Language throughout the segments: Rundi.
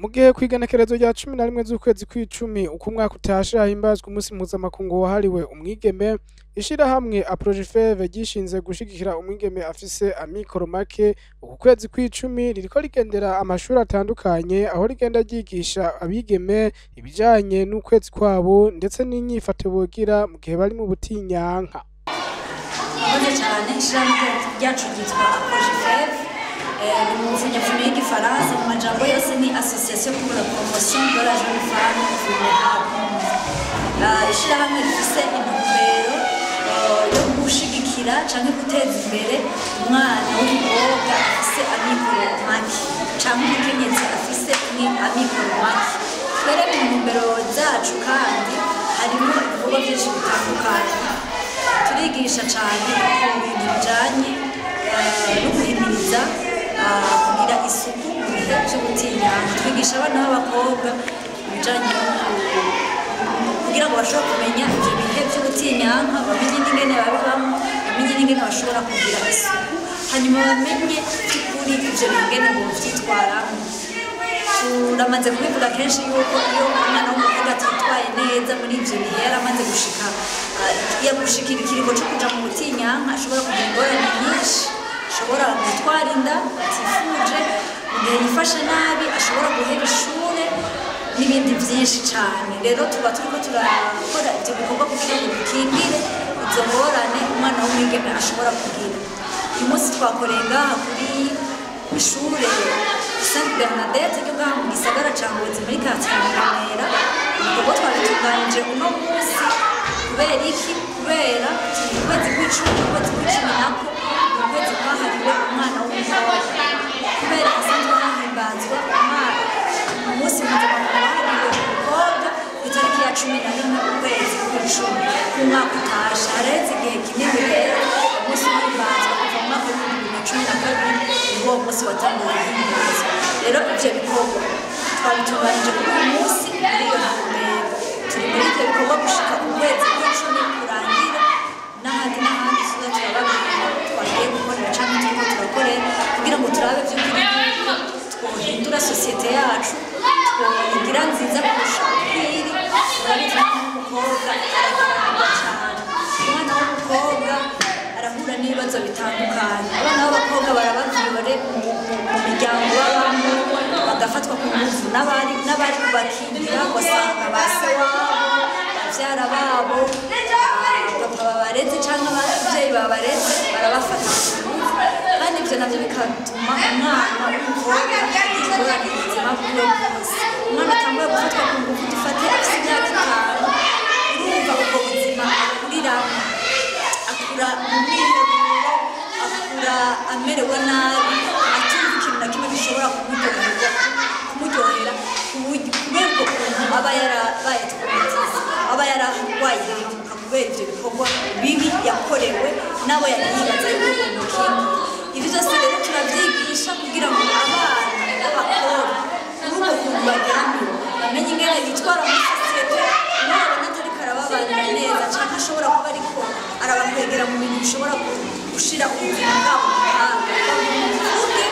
Mu gihe kw'igenekerezo rya 11 z'ukwezi kw'icumi uko umwaka utashe hahimbazwa umunsi mpuzamakungu wahariwe umwigeme, ishirahamwe APROGIFEV ryishinze gushigikira umwigeme afise amikoro make, uku kwezi kw'icumi ririko rigendera amashuri atandukanye aho rigenda ryigisha abigeme ibijanye n'ukwezi kwabo ndetse n'inyifato bogira mu gihe bari mu butinyanka. Murakoze cyane. Ishirahamwe ryacu ryitwa APROGIFEV, ni mu mfunyapfunyo y'igifaransa, mu majambo yose ni Association pour la promotion de la jeune femme vulnérable. Ishirahamwe rifise intumbero yo gushigikira canke guteza imbere umwana w'umukobwa afise amikoro make canke umukenyezi afise amikoro make. Twere mu ntumbero zacu kandi harimo ibikorwa vyinshi bitandukanye. Turigisha cane ku bintu bijanye no guhimiriza kugira isuku mu bihe vyo gutinyana. Twigisha abana b'abakobwa ibijanye no kugira ngo bashobore kumenya ivyo bihe vyo gutinyanka, bamenye n'ingene babibamwo, bamenye n'ingene bashobora kugira isuku, hanyuma bamenye vy'ukuri ivyo bihe ingene bovyitwaramwo. Turamaze kubivuga kenshi yuko iyo umwana w'umukobwa atitwaye neza muri ivyo bihe, yaramaze gushika yagushikira ikiringo co kuja mu butinyanka, ashobora kugira ingorane nyinshi. Ashobora gutwara inda atifuje mu gihe yifashe nabi, ashobora guheba ishure n'ibindi vyinshi cane. Rero tuba turiko turakora ivyo bikorwa kugira ngo dukingire izo ngorane umwana w'umwigeme ashobora kugira. Uyu munsi twakoreye ngaha kuri ishure Sainte Bernadette ryo ngaha mu gisagara ca Ngozi, muri quartier ya Remera. Ibikorwa twabitunganije uno munsi kubera iki? Kubera turi mu kwezi kw'icumi. Ukwezi kw'icumi nako ni ukwezi kwahariwe umwana w'umukobwa, kubera hasanzwe hahimbazwa umwana umunsi mpuzamakungu wahariwe umukobwa ku itariki ya 11 ukwezi kw'icumi k'umwaka utashe. Haraheze igihe kinini rero umunsi uhimbazwa. Kuva mu mwaka w'2012 niwo uwo munsi watanguye guhimbazwa. Rero ivyo bikorwa twabitunganije kuri uyu munsi muri iyo ntumbero. Turi muri ivyo bikorwa gushika ku kwezi kw'icumi kurangira, n'ahandi n'ahandi tuza turababwira twagiye gukorera canke turiko turakorera, kugira ngo turabe vy'ukuri yuko twohindura société yacu, twoyigira nziza kurusha uko iri. Urabizi, umwana w'umukobwa aragerageza cane, umwana w'umukobwa arahura n'ibibazo bitandukanye. Abana b'abakobwa barabavyore mu miryango babamwo, bagafatwa ku nguvu n'abari kubakingira, ugasanga ba se wabo, bavyara babo, papa babareze canke abavyeyi babareze barabafata ku nguvu. Kandi ivyo navyo bigatuma umwana w'umukobwa agira ingorane mu buzima bwiwe bwose. Umwana atanguye gufatwa ku nguvu, dufate afise imyaka 5, urumva ubwo buzima akuriramwo, akura mu mwiheburo, akura amerewe nabi, atumva ikintu na kimwe gishobora kumuryohera, kubera ubwo kuntu aba yarabaye traumatisé, aba yararwaye ihahamuka kubera ivyo bikorwa bibi yakorewe n'abo yari yibaza yuko bomukingira. Ivyo vyose rero turavyigisha kugira ngo abana b'abakobwa kuri ubwo kuntu bageramiwe bamenye ingene bitwara muri société. Uwo babona atariko arababanira neza canke ashobora kuba ariko arabakwegera mu bintu bishobora gushira ubuzima bwabo mu kaga, bamuvuge,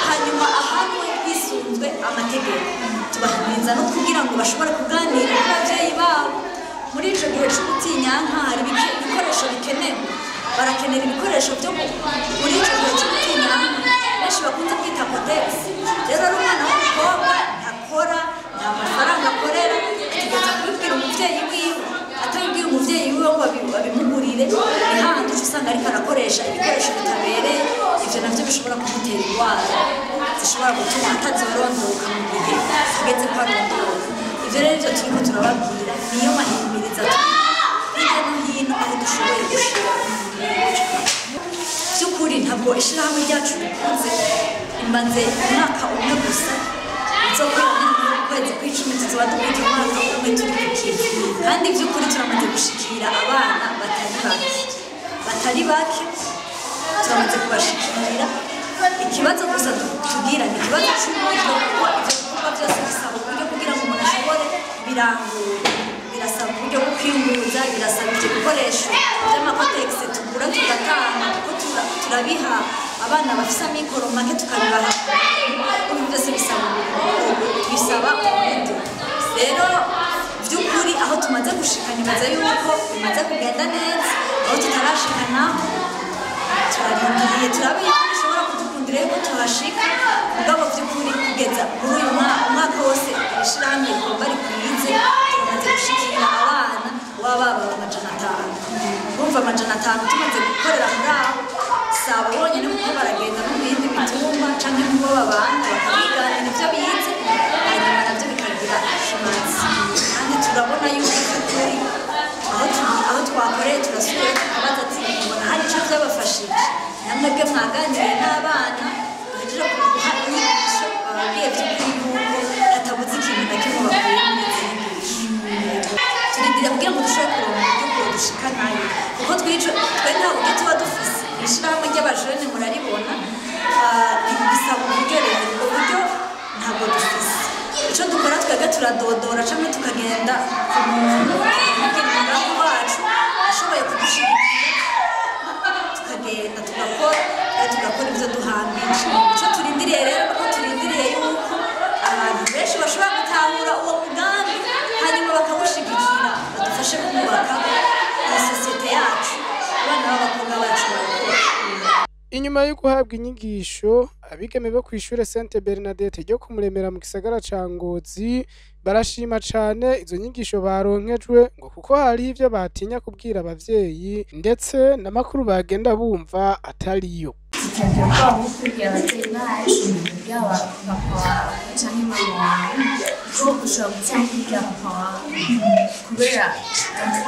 hanyuma ahanwe hisunzwe amategeko. Tubahimiriza no kugira ngo bashobore kuganira n'abavyeyi babo. Muri ico gihe c'ubutinyanka hari ibikoresho bikenewe. Barakenera ibikoresho vyo muri ico gihe c'ubutinyanka benshi bakunze kwita Kotex. Rero ari umwana w'umukobwa ntakora, nta mafaranga akorera, ategereza kubibwira umuvyeyi wiwe. Atabibwiye umuvyeyi wiwe ngo abimugurire, ni hahandi uca usanga ariko arakoresha ibikoresho bitabereye. Ivyo navyo bishobora kumutera indwara zishobora gutuma atazorondoka mu gihe hageze ko arondoka. Ivyo rero ivyo turiko turababwira, niyo mahimiriza turi hirya no hino aho dushoboye gushika. By'ukuri ntabwo ishirahamwe ryacu rikuze, rimaze umwaka umwe gusa. Uzokwira mu kwezi kw'icumi tuzoba dufite umwaka umwe turi ku kivi. Kandi by'ukuri turamaze gushikira abana batari bake, batari bake turamaze kubashikira. Ikibazo gusa tugira ni ikibazo c'uburyo, kuko ivyo bikorwa byose bisaba uburyo kugira ngo umuntu ashobore kubirangura. Birasaba uburyo bwo kwiyunguruza, birasaba ivyo bikoresho vy'ama Kotex tugura tugatanga, kuko turabiha Abana bafise amikoro make tukabibaha, byose bisaba uburyo. Rero by'ukuri aho tumaze gushika nibaza yuko bimaze kugenda neza, aho tutarashika naho turarindiriye turabe yuko bishobora kudukundira yuko tuhashika. Mugabo by'ukuri kugeza muri uyu mwaka wose ishirahamwe rigomba rikwize, tumaze gushikira abana baba 500. Urumva 500 tumaze gukorera muri aho, si abo bonyene kuko baragenda no mu yindi mitumba canke mu bo babana bakabiganira ivyo bize, hanyuma navyo bikagira ikimazi. Kandi turabona yuko by'ukuri aho twakoreye turasubira tukabaza ati mubona hari ico vyabafashije? Namwebwe mwaganiriye n'abana duhejeje kuguha inyigisho, bababwiye by'ukuri yuko hatabuze ikintu na kimwe bakuye muri izi nyigisho. Turindiriye kugira ngo dushobore kuronka uburyo bwodushikanayo, kuko twe nta buryo tuba dufise. Ishirahamwe ry'abajene muraribona, bisaba uburyo. Rero ubwo buryo ntabwo dufise. Ico dukora twebwe turadodora canke tukagenda ku muntu tukamubwira umugambi wacu, ashoboye kudushigikira tukagenda tugakora ivyo duhambije. Ico turindiriye rero nuko turindiriye yuko abantu benshi bashobora gutahura uwo mugambi, hanyuma bakawushigikira, badufashe kubaka iyi sosiyete yacu, abana b'abakobwa bacu barakora. Inyuma yo guhabwa inyigisho, abigeme bo kw'ishure Sainte Bernadette ryo kumuremera mu gisagara ca Ngozi barashima cane izo nyigisho baronkejwe, ngo kuko hari ivyo batinya kubwira abavyeyi ndetse n'amakuru bagenda bumva atariyo. Tutagira ubwoba bwo kubwira ababyeyi bacu, yaba papa wawe canke mama wawe, kuko ushobora gutinya kubwira papa wawe kubera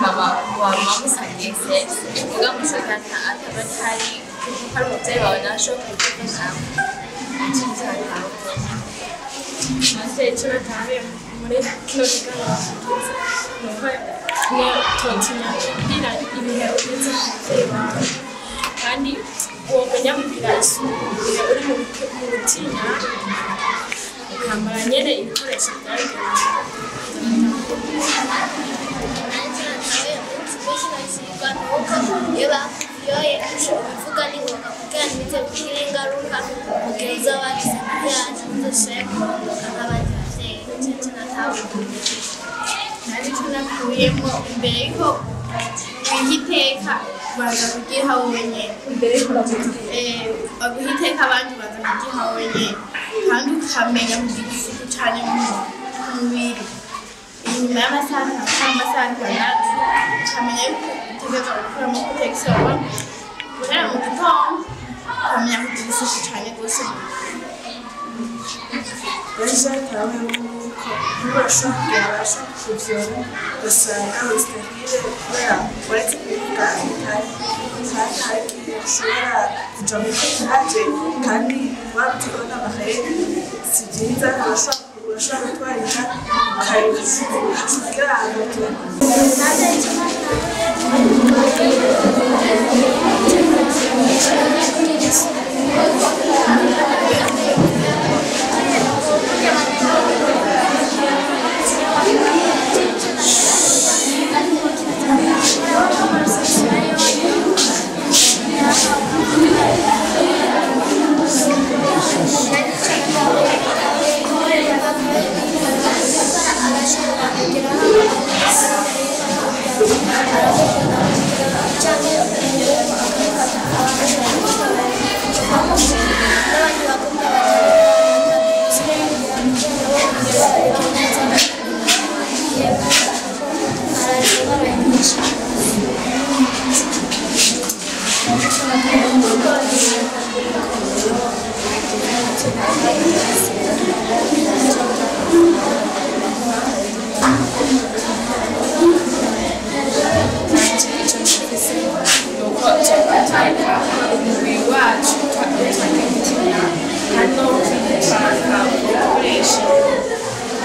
mama wawe musangiye sexe, muga mushobora ataba atari kuko ari umuvyeyi wawe nawe ashobora kubigufashamo. Ico nivyo batahura. Ese icyo natahuye muri kino kiganiro tugize ni uko totinya kubwira ibihe ugeze ku mubyeyi wawe, kandi womenya kugira isuku igihe uri mu butinya, ukambara nyene ibikoresho byabigenewe. Iyo bakuviyoye ubivuga ningoga kugira ntibize kugira ingaruka mu gihe uzaba wagize kubyara ntuzosubire kurondoka nk'abandi bavyeyi. Nico natahuye. Nari ico nakuyemo imbere yuko wiha iteka ubanza kuryiha wowe nyene. Baguha iteka abandi, ubanza kuryiha wowe nyene, kandi ukamenya kugira isuku cane mu mubiri inyuma y'amasaha 5 canke amasaha 6, ukamenya yuko utegerezwa gukuramo protection guhera mu gitondo, ukamenya kugira isuku cane gose. Benshi batawe yuko ntibashobora kugira barashobora kuvyora ugasanga uri kubera uretse kubivuga kandi hari igihe ushobora kuja muri courage kandi wabitewe n'amaheri, si vyiza, urashobora gutwarira ukagira ahantu. Nuko tugatwika umubiri wacu tukagutinya kandi no kwitwararika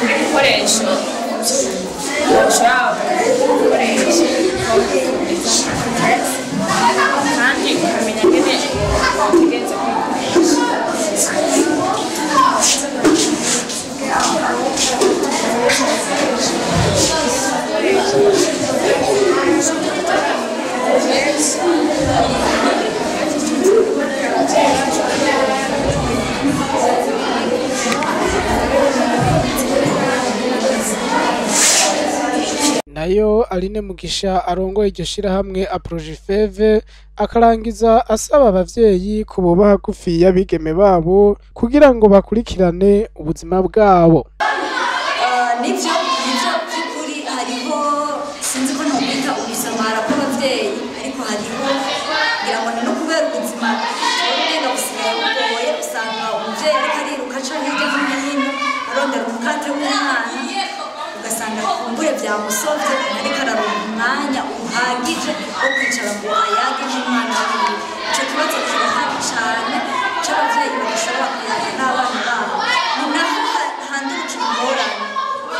ibikoresho ushobora gukoresha, kandi ukamenya ingene utegerezwa kubikoresha. Nayo Aline Mugisha arongoye iryo shirahamwe Aprojifeve akarangiza asaba abavyeyi ko boba hagufi y'abigeme babo kugira ngo bakurikirane ubuzima bwabo. Nivyo by'ukuri hariho, sinzi ko nokwita ugusamara kw'abavyeyi, ariko hariho ngira ngo ni no kubera ubuzima bugenda busigaye bugoye, usanga umuvyeyi ariko ariruka aca hirya no hino arondera umukate w'umwana, ugasanga kumbure vyamusovye ariko araronka umwanya uhagije wo kwicara ngo ayage n'umwana wiwe. Ico kibazo kirahari cane c'abavyeyi badashobora kuyaga n'abana babo, ni naho handurukira ingorane.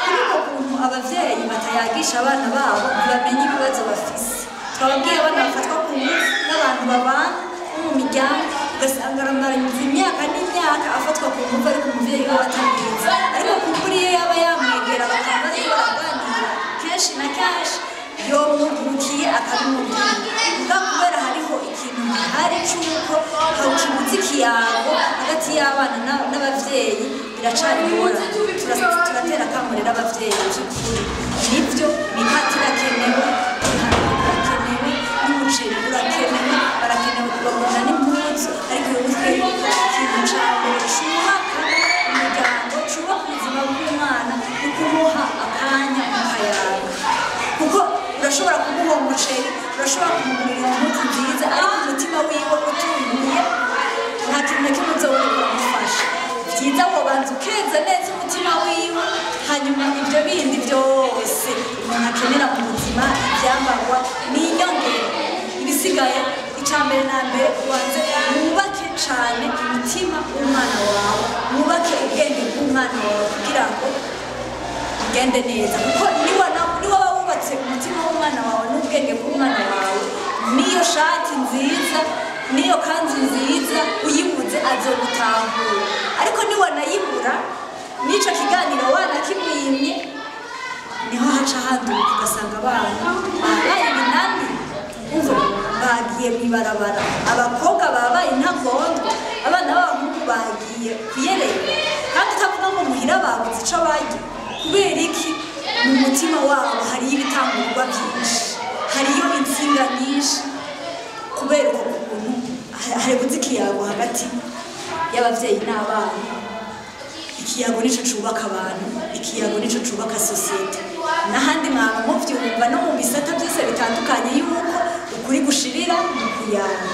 Kuri uko kuntu abavyeyi batayagisha abana babo, ntibamenye ibibazo bafise. Twababwiye abana bafatwa ku ngufu n'abantu babana bo mu miryango, ugasanga aramaranye imyaka n'imyaka afatwa ku ngufu ariko umuvyeyi we atabizi. Ariko kumbura iyo yaba yamwegera bakaba bariko baraganira kenshi na kenshi, yomugurukiye akabimubwira. Muga kubera hariho ikintu gihari c'uko kibuza ikiyago hagati y'abana n'abavyeyi, biracari ingorane. Turatera akamo rero abavyeyi vy'ukuri, nivyo imikate irakenewe, ibiharage birakenewe, n'umuceri urakenewe, barakenewe kubagurira n'impuzu, ariko wibuke ikintu ca mbere cubaka umuryango, cubaka ubuzima bw'umwana, ni ukumuha akanya mukayaga. Kuko urashobora kumuha uwo muceri, urashobora kumugurira impuzu nziza, ariko umutima wiwe utunguye, nta kintu na kimwe uzoba uriko uramufasha. Vyiza wobanza ukeza neza umutima wiwe, hanyuma ivyo bindi vyose umuntu akenera mu buzima, ivyambarwa ni inyongera. Ibisigaye, ica mbere na mbere ubanze wubake cane umutima w'umwana wawe, wubake ubwenge bw'umwana wawe kugira ngo ugende neza. Kuko niwaba wubatse umutima w'umwana wawe n'ubwenge bw'umwana wawe, niyo shati nziza niyo kanzu nziza uyibuze azogutahura. Ariko niwanayibura n'ico kiganiro wanakimwimye, niho haca handuka ugasanga abana babaye ibinani, umva bagiye mw'ibarabara, abakobwa babaye intagondwa, abana b'abahungu bagiye kuyerera, kandi utavuga ngo muhira babuze ico barya. Kubera iki? Mu mutima wabo hariyo ibitangurwa vyinshi, hariyo intsinga nyinshi. Kubera uko kuntu haribuze ikiyago hagati y'abavyeyi n'abana. Ikiyago nico cubaka abantu, ikiyago nico cubaka sosiyete. N'ahandi mwaba muvyumva no mu bisata vyose bitandukanye yuko ukuri gushirira mu kuyaga,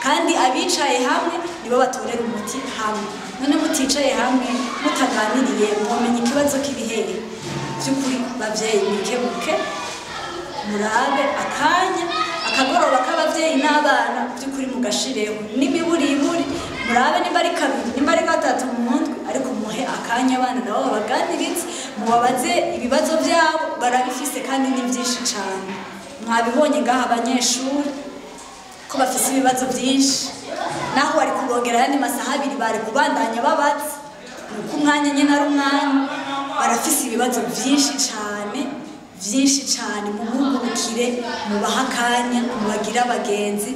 kandi abicaye hamwe nibo batorera umuti hamwe. None muticaye hamwe mutaganiriye, mwomenya ikibazo k'ibihere? Vy'ukuri bavyeyi, mwikebuke, murabe akanya akagoroba k'abavyeyi n'abana, by'ukuri mugashireho n'imiburiburi, murabe nimba ari kabiri nimba ari gatatu mu ndwi, ariko muhe akanya abana nabo babaganirize, mubabaze ibibazo vyabo, barabifise kandi ni vyinshi cane. Mwabibonye ngaha abanyeshuri ko bafise ibibazo vyinshi, naho bari kubongera ayandi masaha abiri bari kubandanya babaza, nuko umwanya nyene ari umwanya. Barafise ibibazo vyinshi cane, vyinshi cane. Mubungurukire, mubahe akanya, mubagire abagenzi,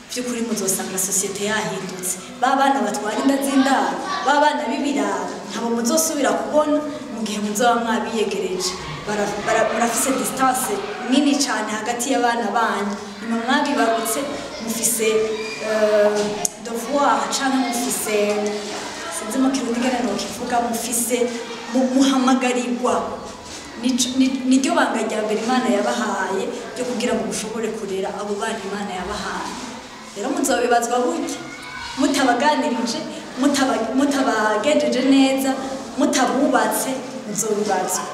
vy'ukuri muzosanga sosiyete yahindutse. Ba bana batwara inda z'indaro, ba bana b'ibirara, ntabo muzosubira kubona mu gihe muzoba mwabiyegereje. Murafise distance nini cane hagati y'abana banyu, nimwe mwabibarutse, mufise devoir canke mufise, sinzi mu kirundi ingene nokivuga, mufise muhamagarirwa. Niryo banga rya mbere Imana yabahaye ryo kugira ngo mushobore kurera abo bana Imana yabahaye. Rero muzobibazwa burya mutabaganirije, mutabagenjeje neza, mutabubatse, muzobibazwa.